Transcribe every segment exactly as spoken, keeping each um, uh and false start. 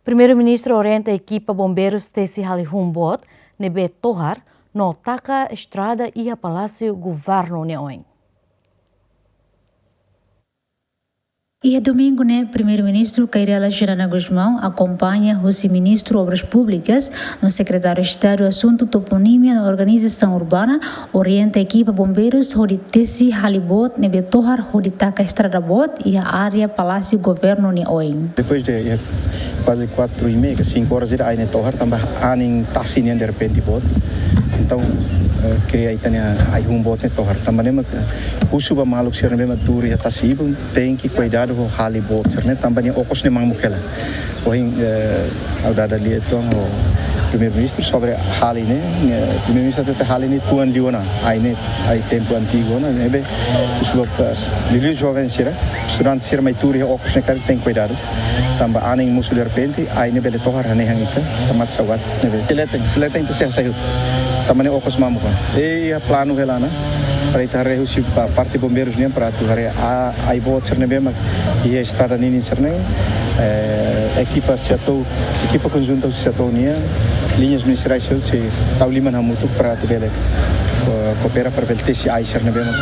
Primeiru-Ministru orienta ekipa bombeirus tesi hali hun boot ne'ebé tohar no taka estrada iha Palásiu Governu nia oin. Iha domingu ne'e, Primeiru-Ministru Kay Rala Xanana Gusmão akompaña husi Ministru Obras Públikas no Sekretáriu Estadu Asuntu Toponímia no Organizasaun Urbana orienta ekipa bombeirus hodi tesi hali boot ne'ebé tohar hodi taka estrada boot iha área Palásiu Governu nia oin. Depois de, eh, quase quatro e meia, cinco horas, ida ai ne'e tohar, tanba anin tasi nian derrepente boot. Entaun, eh, kria ita-nia ai hun boot ne'e tohar. Tanba ne'e mak husu ba maluk sira ne'ebé mak tuur iha tasi-ibun, tenke kuidadu ho hali boot sira-ne'e, tanba nia okos ne'e mamuk hela. Ohin, eh, ha'u dada lia uitoan ho Primeiru-Ministru sobre hali ne'e, eh, Primeiru-Ministru hatete hali ne'e tuan liu ona, ai ne'e, ai tempu antigu ona, ne'ebé, husu ba, eh, liuliu joven sira, estudante sira mai tuur iha okos ne'e karik tenke kuidadu. Tanba anin mosu derrepente, ai ne'e bele tohar hanehan ita, tanba sawat ne'ebé. Se leten, se leten ita sei hasai hotu. Tanba ne'e okos mamuk ona. E iha planu hela ona, para ita haree husi pa-, parte bombeirus nian para atu haree a-, ai boot sira ne'ebé mak iha estrada ninin sira-ne'e, eh, ekipa sei hato'o, ekipa konjunta sei hato'o nia, liñas ministerais sei, sei tau liman hamutuk para atu bele, eh, koopera para bele tesi ai sira ne'ebé mak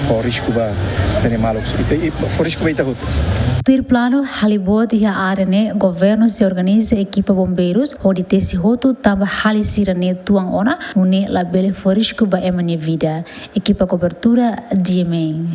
fó risku ba ita-nia maluk. Ita, i fó risku ba ita hotu. Tuir planu, hali boot iha área ne'e, governu sei organiza ekipa bombeirus hodi tesi hotu tanba hali sira-ne'e tuan ona, nune'e labele fó risku ba ema nia vida. Ekipa kobertura, G M N.